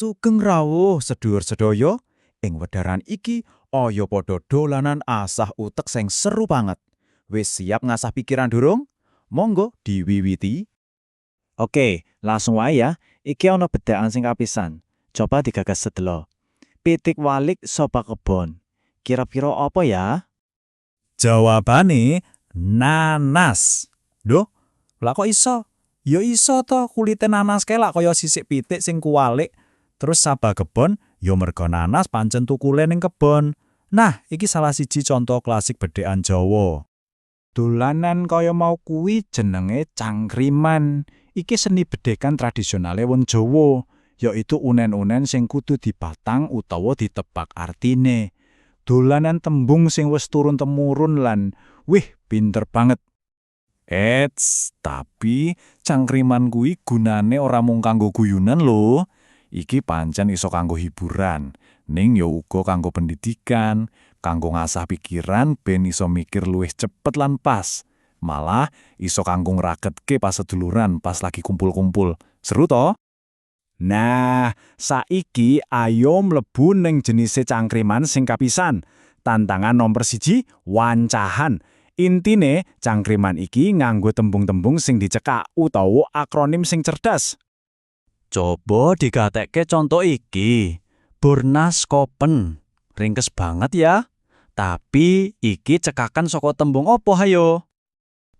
Sugeng rawuh, sedulur sedaya. Ing wedaran iki ayo padha dolanan asah utek sing seru banget. Wis siap ngasah pikiran durung? Monggo diwiwiti. Oke, langsung wae ya. Iki ana bedekan sing kapisan. Coba digagas sedelo. Pitik walik saba kebon. Kira-kira apa ya? Jawabane nanas. Duh, lah kok iso? Ya iso to, kulite nanas kae lak kaya sisik pitik sing kuwalik. Terus saba kebon, ya mergo nanas pancen tukule ning kebon. Nah, iki salah siji contoh klasik bedekan Jawa. Dolanan kaya mau kuwi jenenge cangkriman. Iki seni bedekan tradisionale wong Jawa, yaitu unen-unen sing kudu dibatang utawa ditebak artine. Dolanan tembung sing wis turun-temurun lan wih, pinter banget. Eits, tapi cangkriman kuwi gunane ora mung kanggo guyunan lho. Iki pancen iso kanggo hiburan, ning yo uga kanggo pendidikan, kanggo ngasah pikiran ben iso mikir luwih cepet lan pas. Malah iso kanggo ngraketke pas seduluran pas lagi kumpul-kumpul. Seru toh? Nah, saiki ayo mlebu ning jenise cangkriman sing kapisan. Tantangan nomor 1, wancahan. Intine, cangkriman iki nganggo tembung-tembung sing dicekak utawa akronim sing cerdas. Coba digatekke contoh iki. Burnas Kopen. Ringkes banget ya. Tapi iki cekakan saka tembung opo, hayo?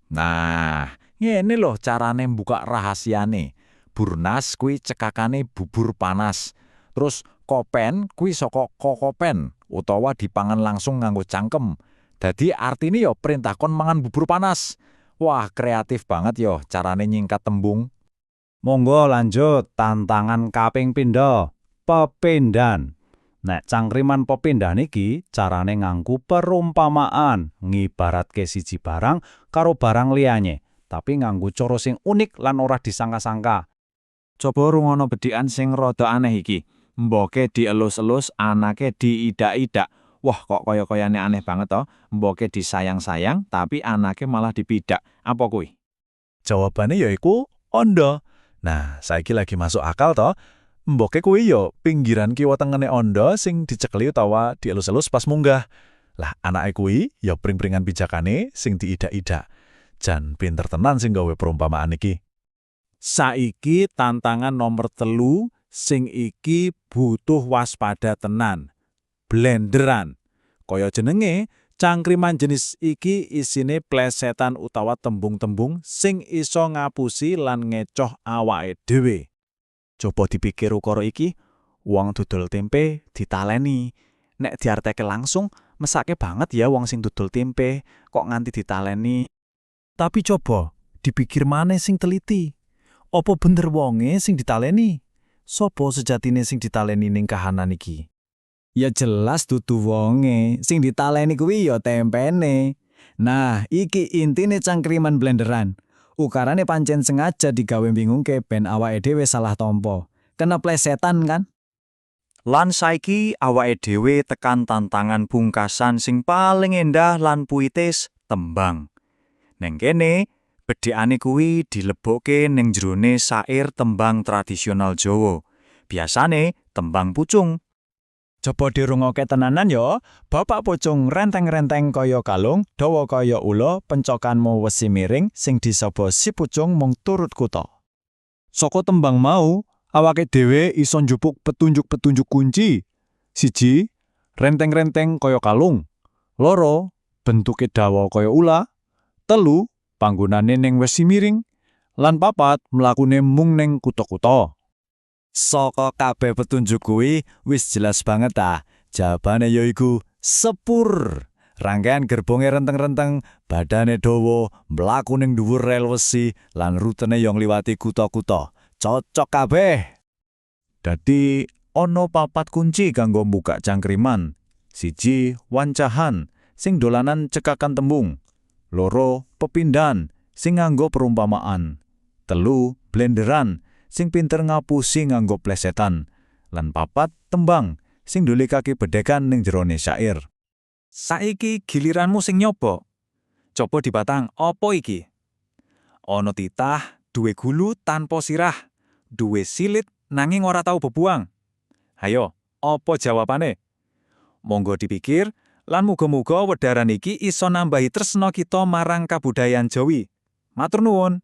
Nah, ngene loh carane buka rahasiane. Burnas kuwi cekakane bubur panas. Terus kopen kuwi saka kokopen utawa dipangan langsung nganggo cangkem. Dadi artine yo perintah kon mangan bubur panas. Wah, kreatif banget yo carane nyingkat tembung. Monggo lanjut tantangan kaping pindho, pepindhan. Nek cangkriman pepindhan iki carane nganggo perumpamaan, ngibaratke siji barang karo barang liyane, tapi nganggo cara sing unik lan ora disangka-sangka. Coba rungono bedikan sing rada aneh iki. Mboke dielus-elus, anake diidak-idak. Wah, kok kaya-kayane aneh banget toh. Mboke disayang-sayang, tapi anake malah dipidak. Apa kuwi? Jawabane yaiku ondo. Nah, saiki lagi masuk akal toh. Mboke kuwi yo pinggiran kiwa tengene ondo sing dicekeli utawa dielus-elus pas munggah. Lah, anake kuwi yo pring-pringan pijakane sing diidak-idak. Jan pinter tenan sing gawe perumpamaan iki. Saiki tantangan nomor 3, sing iki butuh waspada tenan. Blenderan. Kaya jenenge, cangkriman jenis iki isine plesetan utawa tembung-tembung sing iso ngapusi lan ngecoh awake dhewe. Coba dipikir ukara iki, wong dodol tempe ditaleni. Nek diarteke langsung, mesake banget ya wong sing dodol tempe, kok nganti ditaleni. Tapi coba dipikir maneh sing teliti. Opo bener wonge sing ditaleni? Sopo sejatine sing ditaleni ning kahanan iki? Ya jelas dudu wonge, sing ditaleni kuwi ya tempene. Nah, iki intine cangkriman blenderan. Ukarane pancen sengaja digawe bingungke ben awake dhewe salah tompo. Kena plesetan kan? Lan saiki awake dhewe tekan tantangan pungkasan sing paling endah lan puitis, tembang. Neng kene, bedhekane kuwi dilebokke ning jerone syair tembang tradisional Jawa. Biasane tembang pucung. Coba dirungokke tenanan yo. Bapak pucung renteng-renteng kaya kalung, dawa kaya ula, pencokanmu wesi miring, sing disaba si pucung mung turut kutha. Saka tembang mau, awake dhewe iso njupuk petunjuk-petunjuk kunci. 1, renteng-renteng kaya kalung. 2, bentuke dawa kaya ula. 3, panggonane ning wesi miring. Lan 4, mlakune mung ning kutha-kutha. Saka kabeh petunjuk kuwi wis jelas banget ta. Jawabane yaiku sepur. Rangkaian gerbonge renteng-renteng, badane dawa, mlaku ning dhuwur rel wesi, lan rutene yo ngliwati kutha-kutha. Cocok kabeh. Dadi ono papat kunci kanggo buka cangkriman. 1, wancahan, sing dolanan cekakan tembung. 2, pepindhan, sing nganggo perumpamaan. 3, blenderan, sing pinter ngapusi nganggo plesetan. Lan 4, tembang, sing ndulikake bedekan ning jerone syair. Saiki giliranmu sing nyoba. Coba dibatang, opo iki? Ono titah, duwe gulu tanpa sirah, duwe silit nanging ora tau bebuang. Hayo, apa jawabane? Monggo dipikir, lan muga-muga wedaran iki iso nambahi tresno kita marang kabudayan Jawi. Matur nuwun.